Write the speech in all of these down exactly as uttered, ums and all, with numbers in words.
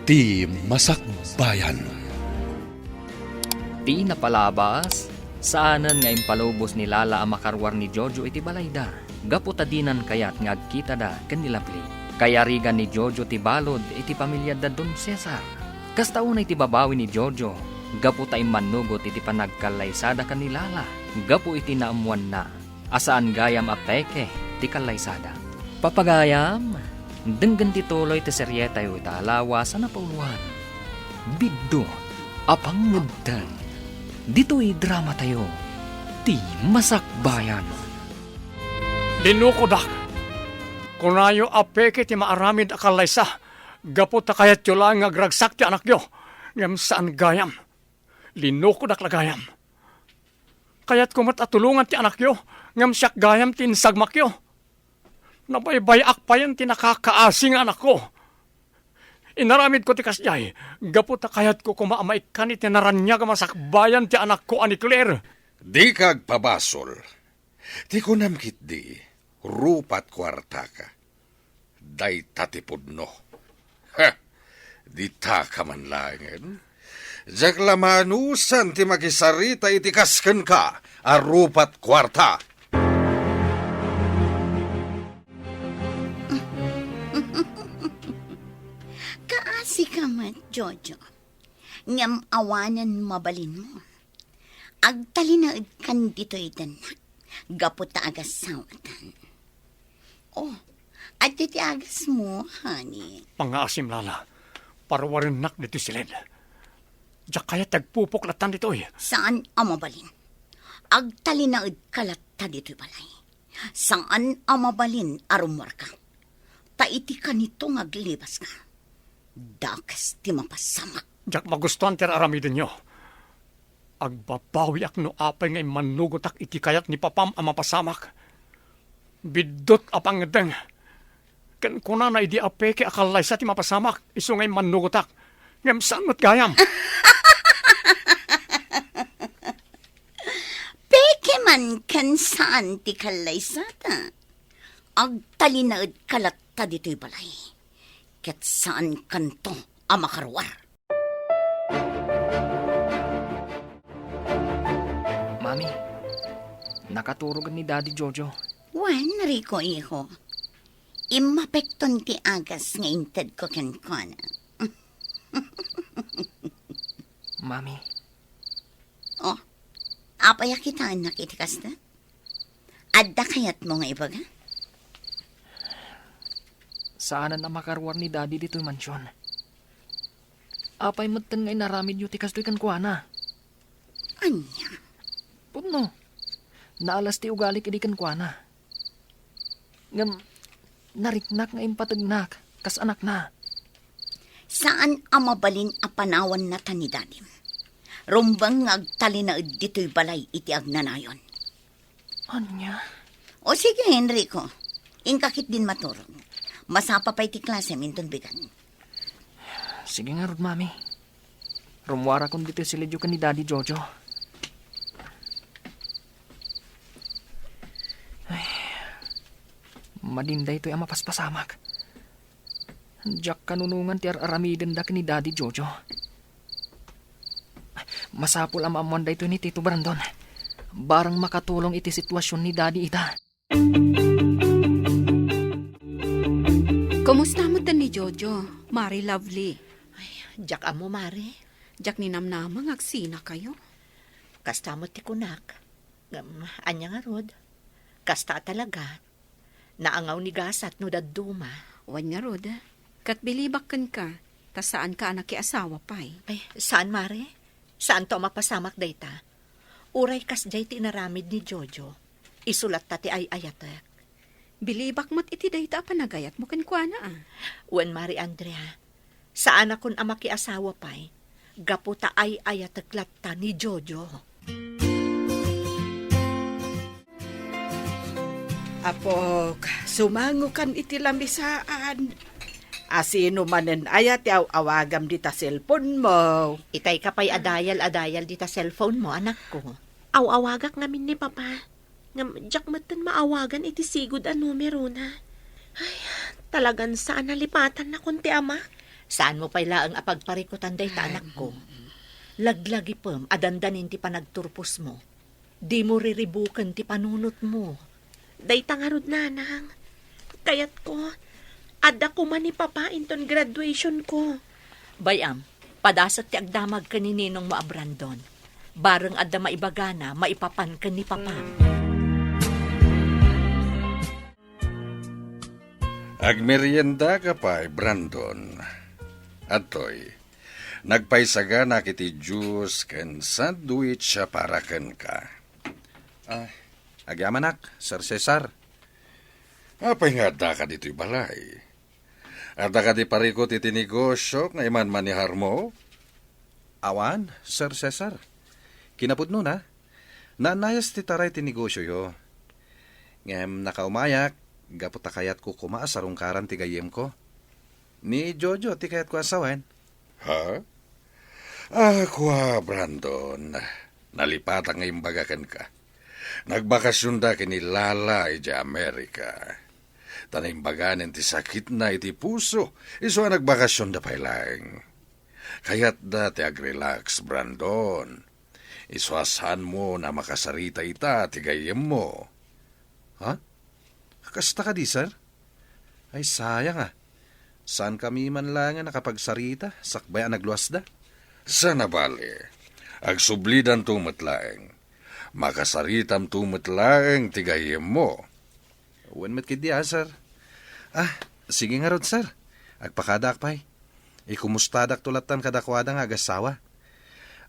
Ti Masakbayan. Ti napalabas, saanen nga impalubos ni Lala a makaruar ni Jojo iti balayda, gapu ta dinan kayat nga agkitada ken ni Lovely. Kayarigan ni Jojo ti balud iti pamiliada Don Cesar. Kasta unay ti babawi ni Jojo, gapu ta immannugot iti panagkallaysada ken ni Lala, gapu iti naammoanna a saan gayam a peke ti kallaysada. Papagayam, denggen ti tuloy ti serietayo ita a lawas a napauluan, Biddut a Pangngeddeng. Ditoy dramatayo, Ti Masakbayan. Linukodak. Kunayo a peke ti maaramid a kallaysa, gapu ta kayatyo laeng nga agragsak ti anakyo, ngem saan gayam. Linukodak la gayam. Kayatko met a tulongan ti anakyo, ngem siak gayam ti insagmakyo. Nabaybay-ak payen ti nakakaasi nga anakko. Inaramidko ti kasdiay, gapu ta kayatko koma a maikkan iti naraniag a masakbayan ti anakko a ni Claire. Dika agpabasol. Ti kunam ketdi, rupat kuartaka. Dayta ti pudno. Ha! Ditaka man laengen. Diak la maanusan ti makisarita iti kas kenka a rupat kuarta. Kaasika met, Jojo. Ngem awanen mabalinmo. Agtalinaedkan ditoy dennak gapu ta agasawatan. Oh, adda ti agasmo, honey. Pangngaasim, Lala. Paruarennak ditoy siled. Diak kayat ti agpupok lattan ditoy. Saan a mabalin. Agtalinaedka latta ditoy balay. Saan a mabalin a rummuarka. Ta iti kanito nga aglibaska, dakes ti mapasamak. Diak magustuan ti ar-aramidenyo. Agbabawiak no apay nga immannugotak iti kayat ni papam a mapasamak. Biddut a pangngeddeng. Ken kunana idi a peke a kallaysa ti mapasamak, isu nga immannugotak. Ngem saan met gayam. Peke man ken saan ti kallaysata. Agtalinaedka latta ditoy balay. Ket saankanto a makaruar. Mami, nakaturog ni Daddy Jojo. Wen, Rico, iho. Immapekton ti agas nga intedko kenkuana. Mami. Oh, apay a kitaennak iti kasta? Adda kayatmo nga ibaga? Saanen a makaruar ni Daddy ditoy mansion. Apay metten nga inaramidyo ti kastoy kenkuana? Ania? Pudno. Naalas ti ugalik idi kenkuana. Ngem nariknak nga impategnak kas anakna. Saan a mabalin a panawanna ta ni Dadim. Rumbeng nga agtalinaed ditoy balay iti agnanayon. Ania? O sige, Enrico. Inka ketdin maturog. Masapa pay ti klasem inton bigat. Sige ngarud, Mami. Rummuarakon ditoy siledyo ken ni Daddy Jojo. Ay, madin daytoy a mapaspasamak. Diak kanunongan ti ar-aramidenda ken ni Daddy Jojo. Masapul a maammoan daytoy ni Tito Brandon. Barang makatulong iti situasion ni Daddy ita. Kumusta met ni Jojo, Mari Lovely? Ay, diak ammo, Mari. Diak ninamnama nga agsinakayo. Kasta met ti kunak. Ngem, ania ngarud? Kasta a talaga. Naangaw ni gasat no dadduma. Wen ngarud, ket bilibak kenka, ta saanka a nakiasawa pay. Ay, saan, Mari? Saanto a mapasamak dayta? Uray kasdiay ti inaramid ni Jojo, isu latta ti ay-ayatek. Bilibak met iti dayta a panagayatmo kenkuana, a. Wen, Mari Andrea, saanakon a makiasawa pay, gapu ta ay-ayatek latta ni Jojo. Apok, sumangokan iti lamisaan. Asino manen aya ti aw-awagam dita cellphone mo? Itay ka pay a dial a dial dita cellphone mo, anakko. Aw-awagak ngamin ni Papa. Ngem diak metten maawagan iti sigud a numerona. Ay, talagan saan a lipatannakon ti amak. Saanmo pay laeng a pagparikutan dayta, anakko. Laglagipem a dandanin ti panagturposmo. Dimo riribuken ti panunotmo. Dayta ngarud, nanang. Kayatko, adda koma ni papa inton graduationko. Bay-am, padaset ti agdamag ken ni ninongmo a Brandon. Bareng adda maibagana maipapan ken ni papam. Agmeriendaka pay, Brandon. Adtoy, nagpaisaganak iti juice ken sandwich a para kenka. Ah, agyamanak, Sir Cesar. Apay nga addaka ditoy balay? Adda kadi parikut iti negosio nga imanmaneharmo? Awan, Sir Cesar. Kinapudnona, naannayas ti taray ti negosioyo. Ngem nakaumayak, gapu ta kayatko koma a sarungkaran ti gayyemko. Ni Jojo ti kayatko a sawen. Ha? Ah, kua, Brandon. Nalipatak nga imbaga kenka. Nagbakasionda ken ni Lala idiay Amerika. Ta naimbaganen ti sakitna iti puso, isu a nagbakasionda pay laeng. Kayatda ti agrelax, Brandon. Isu a saanmo a makasarita ita ti gayyemmo. Ha? Kasta kadi, sir? Ay, sayang a. Saankami man laeng a nakapagsarita, sakbay a nagluasda? Saan a bale, agsublidanto met laeng. Makasaritamto met laeng ti gayyemmo. Wen met ketdi a, sir. Ah, sige ngarud, sir. Agpakadaak pay. Ikumustadakto lattan kadakuada nga agassawa.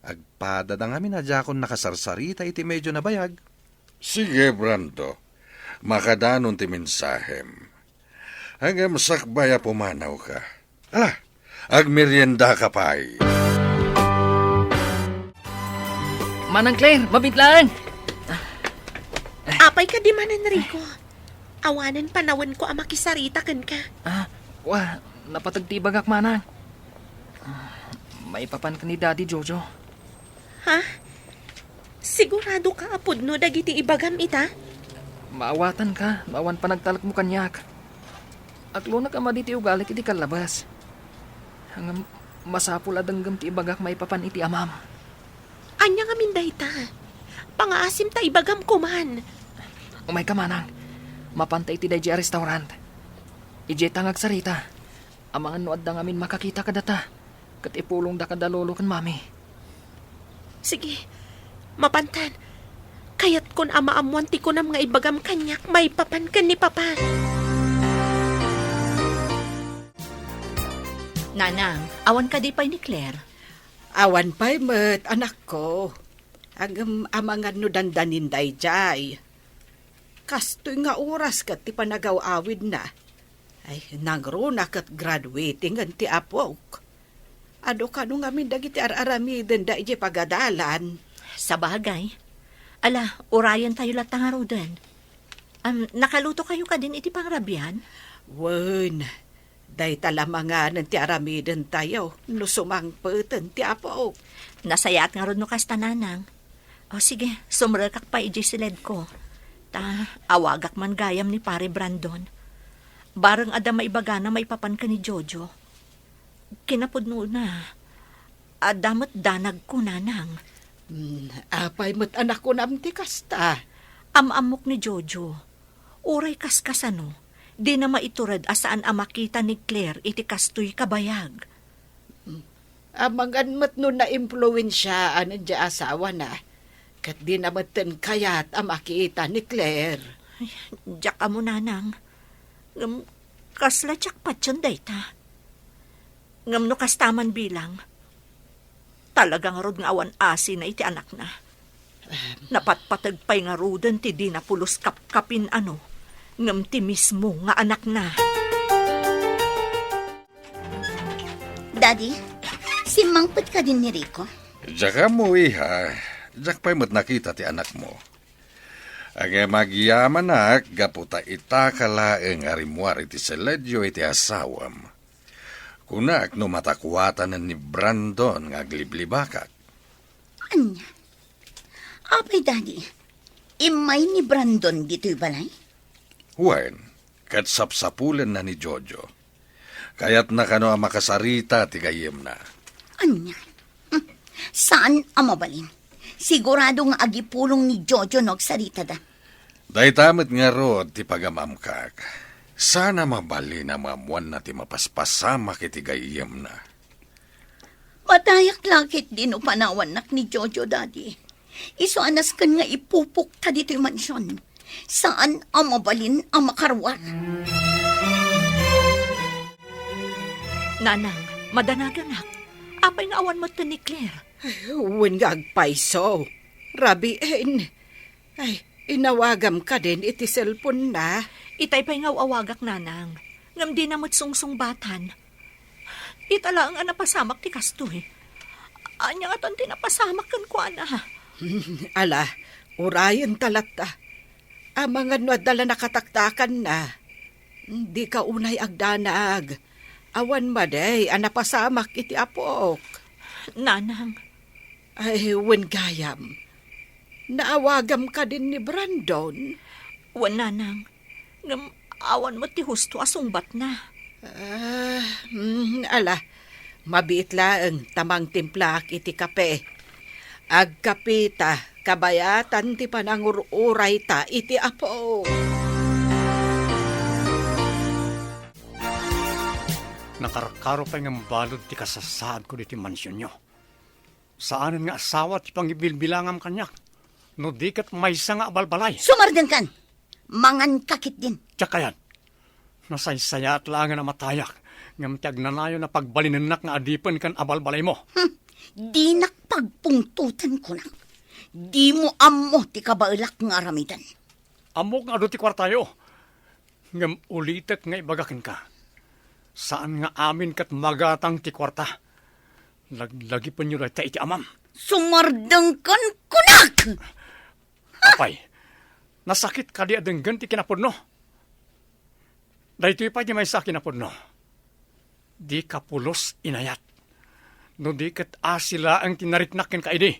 Agpadada ngamin a diakon nakasarsarita iti medio a nabayag. Sige, Brando. Makadanon ti mensahem. Ngem sakbay a pumanawka. Ala, agmeriendaka pay. Manang Claire, mabiit laeng. Apay kadi, Manang Rico? Awanen panawenko a makisarita kenka. Ah, wa, napateg ti ibagak, Manang. Ah, maipapan ken ni Daddy Jojo. Ha? Siguradoka a pudno dagiti ibagam ita? Maawatanka no awan panagtalekmo kaniak. Aklonak a madi ti ugalik iti kallabas. Ngem masapul a denggem ti ibagak maipapan iti amam. Ania ngamin dayta? Pangaasim ta ibagam koman. Umayka, Manang. Mapanta iti daydiay a restaurant. Idiayta nga agsarita. Amangan no adda ngamin makakita kadata, ket ipulongda kada lolo ken mami. Sige, mapantan. Kayatkon a maammoan ti kunam nga ibagam kaniak maipapan ken ni Papa. Nanang, awan kadi pay ni Claire? Awan pay met, anakko. Ngem amangan no dandanin daydiay. Kastoy nga oras ket ti panagaw-awidna. Ay, nangruna ket graduating ti apok. Adu kano ngamin dagiti ar-aramidenda idiay pagadalan? Sabagay. Ala, urayentayo latta ngaruden. Am, nakalutokayo kadin iti pangrabian? Wen, dayta la manganen ti aramidentayo no sumangpeten ti apok. Nasayaat ngarud no kasta, Nanang. O sige, sumrekak pay idiay siledko. Ta, awagak man gayam ni Pare Brandon. Bareng adda maibagana maipapan ken ni Jojo. Kinapudnona, adda met danagko, Nanang. Hmm, apay met a kunam ti kasta? Am-ammok ni Jojo. Uray kaskasano, dina maitured a saan a makita ni Claire iti kastoy kabayag. Amangan met no naimpluensiaan diay asawana, ket dina metten kayat a makita ni Claire. Ay, diak ammo, Nanang. Ngem kasla diak patien dayta. Ngem no kasta man bilang, talaga ngarud nga awan asina iti anakna. Napatpateg pay ngaruden ti dina pulos kapkapin-ano, ngem ti mismo nga anakna. Daddy, simmangpet kadin ni Rico? Diak ammo, iha. Diak pay met nakita ti anakmo. Ngem agyamanak gapu ta itaka laeng a rimmuar iti siledyo iti asawam. Kunak no matakuatanen ni Brandon nga agliblibakak. Ania? Apay, Daddy, immay ni Brandon ditoy balay? Wen, ket sapsapulenna ni Jojo. Kayatna kano a makasarita ti gayyemna. Ania? Hmm. Saan a mabalin. Sigurado nga agipulong ni Jojo no agsaritada. Dayta met ngarud ti pagamamkak. Saan a mabalin a maammoanna ti mapaspasamak iti gayyemna. Matayak la ketdi no panawannak ni Jojo, Daddy. Isu a nasken nga ipupokta ditoy mansion. Saan a mabalin a makaruar. Nanang, madanaganak. Apay nga awan metten ni Claire? Wen nga agpayso. Rabiin. Ay, inawagam kadin iti cellphone na. Itay pay nga aw-awagak, Nanang. Ngem dina met sungsungbatan. Ita laeng a napasamak ti kastoy. Ania ngatan ti napasamak kenkuana? Ala, urayenta latta. Amangan no adda la nakataktakanna. Dika unay agdanag. Awan madi a napasamak iti apok. Nanang. Ay, wen gayam. Naawagam kadin ni Brandon? Wen, Nanang. Ngem awan met ti husto a sungbatna. Ah, mm, ala. Mabiit laeng ta mangtimplaak iti kape. Agkapeta, kabayatan ti panangur-urayta iti Apo. Nakarkaro pay ngem balud ti kasasaadko ditoy mansionyo. Saanen nga asawa ti pangibilbilangam kaniak, no di ket maysa nga abalbalay. Sumardengkan! Manganka ketdin. Diak kayat. Nasaysayaat laengen a matayak, ngem ti agnanayon a pagbalinennak nga adipen ken abalbalaymo. Hmm, dinak pagpungtoten kunak. Dimo ammo ti kabaelak nga aramiden. Ammok nga adu ti kuartayo. Ngem ulitek nga ibaga kenka, saan nga amin ket magatang ti kuarta. Laglagipenyo dayta iti amam. Sumardengkan kunak! Apay, nasakit kadi a denggen ti kinapudno? Daytoy pay ti maysa a kinapudno. Dika pulos inayat. No di ket asi laeng ti nariknak kenka idi.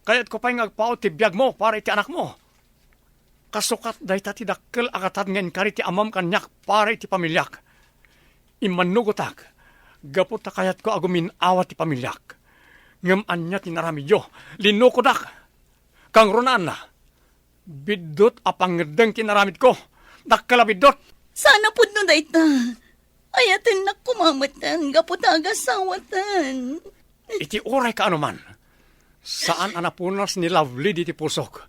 Kayatko pay nga agpaut ti biagmo para iti anakmo. Kasukat dayta ti dakkel a gatad nga inkari ti amam kaniak para iti pamiliak. Immannugotak, gapu ta kayatko a gumin-awa ti pamiliak. Ngem ania ti naramidyo? Linukodak. Kangrunaan la. Biddut a pangngeddeng ti inaramidko. Dakkel a biddut. Saan a pudno dayta. Ayatennak koma metten gapu ta agasawatan. Iti uray kaano man, saan a napunas ni Lovely diti pusok.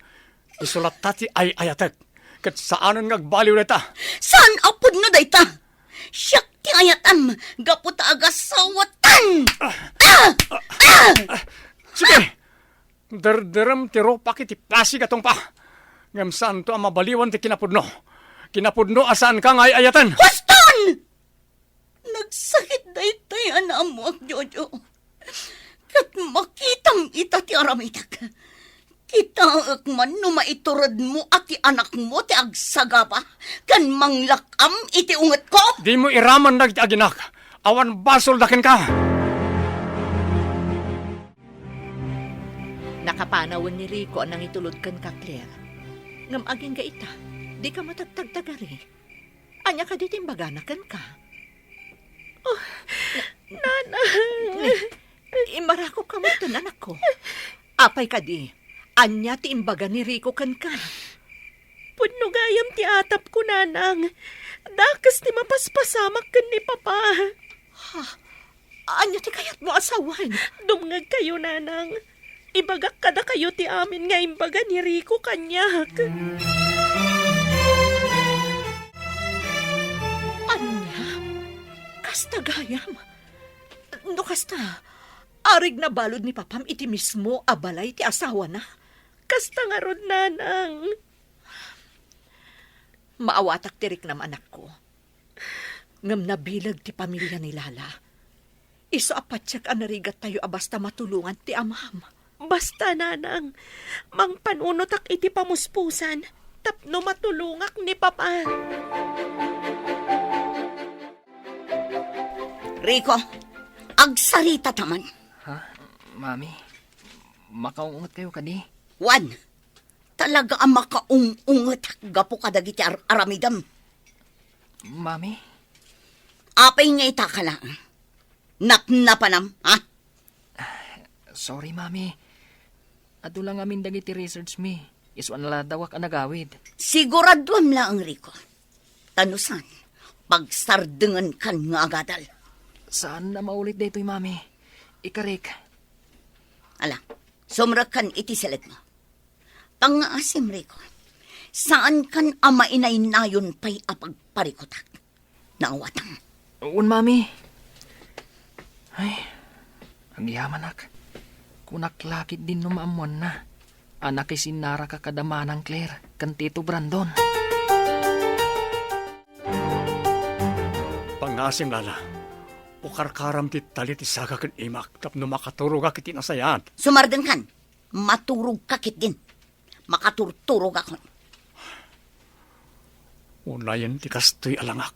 Isu latta ti ay-ayatek, ket saanen nga agbaliw dayta. Saan a pudno dayta. Siak ti ayatam gapu ta agasawatan. Ah! Ah! Ah! Sige! Derderem ti rupak iti pasig a tungpa. Ngem saanto a mabaliwan ti kinapudno. Kinapudno a saanka nga ay-ayaten. Huston! Nagsakit daytoy a naammoak, Jojo. Ket makitam ita ti aramidek. Kitaek man no maituredmo a ti anakmo ti agsagaba ken manglak-am iti ungetko. Dimo iraman dagiti aginak. Awan basolda kenka. Nakapanawen ni Rico a nangitulod kenka, Claire. Ngem agingga ita, dika matagtagtagari. Ania kadi ti imbagana kenka? Oh, Nanang! Immarakopka metten, anakko. Apay kadi? Ania ti imbaga ni Rico kenka? Pudno gayam ti atapko, Nanang. Dakes ti mapaspasamak ken ni Papa. Ha? Ania ti kayatmo a sawen? Dumngegkayo, Nanang. Ibagak kadakayo ti amin nga imbaga ni Rico kaniak. Ania? Kasta gayam? No kasta, arigna balud ni Papam iti mismo a balay ti asawana? Kasta ngarud, Nanang. Maawatak ti riknam, anakko. Ngem nabileg ti pamilia ni Lala. Isu a patiek a narigattayo a basta matulongan ti amam. Basta, Nanang, mangpanunotak iti pamuspusan tapno matulongak ni Papa. Rico, agsarita ta man. Ha? Mami, makaunget kayo kadi? Wen, talaga a makaung-unget gapu kadagiti ar-, aramidem. Mami? Apay nga itaka laeng? Napnapanam, ha? Sorry, Mami. Adu la ngamin dagiti research mi. Isu a naladawak a nagawid. Siguraduam laeng, Rico. Ta no saan, pagsardengenkan nga agadal. Saan a maulit daytoy, Mami. Ikarik. Ala, sumrekkan iti siledmo. Pangngaasim, Rico. Saankan a mainaynayon pay a pagparikutak. Naawatan. Wen, Mami. Ay, agyamanak. Kunak la ketdin no maammoanna a nakisinnaraka kada Manang Claire ken Tito Brandon. Pangngaasim, Lala. Ukarkaram ti tali ti saka ken imak tapno makaturogak iti nasayaat. Sumardengkan. Maturogka ketdin. Makaturturogakon. Unayen ti kastoy a langak.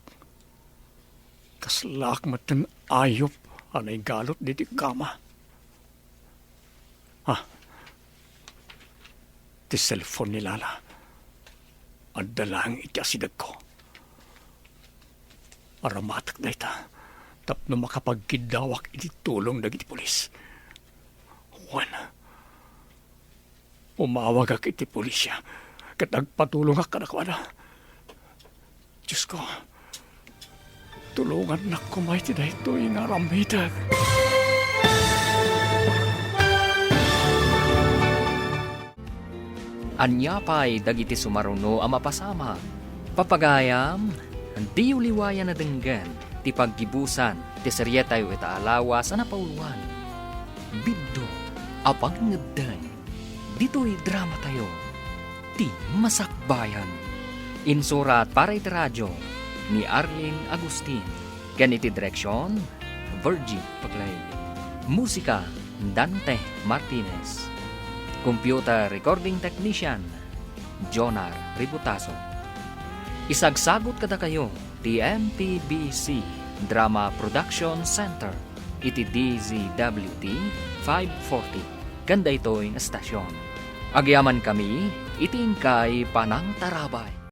Kaslaak metten ayup a naigalut ditoy kama. Ah, ti cellphone ni Lala. Adda laeng iti asidegko. Aramatek dayta tapno makapagkiddawak iti tulong dagiti pulis. Wen, umawagak iti pulisya ket agpatulongak kadakuada. Diosko, tulongannak koma iti daytoy nga aramidek. Ania pay dagiti sumaruno a mapasamak? Papagayam, diyo liwayan a denggen ti paggibusan ti serietayo ita a lawas a napauluan, Biddut a Pangngedden. Ditoy dramatayo, Ti Masakbayan. Insurat para iti radio ni Arlene Agustin ken iti direksion, Virgie Paclay. Musika, Dante Martinez. Computer recording technician, Jonar Ributaso. Isagsagut kadakayo ti M P B C Drama Production Center iti D Z W T five forty ken daytoy nga estasion. Agyamankami iti inkay panangtarabay.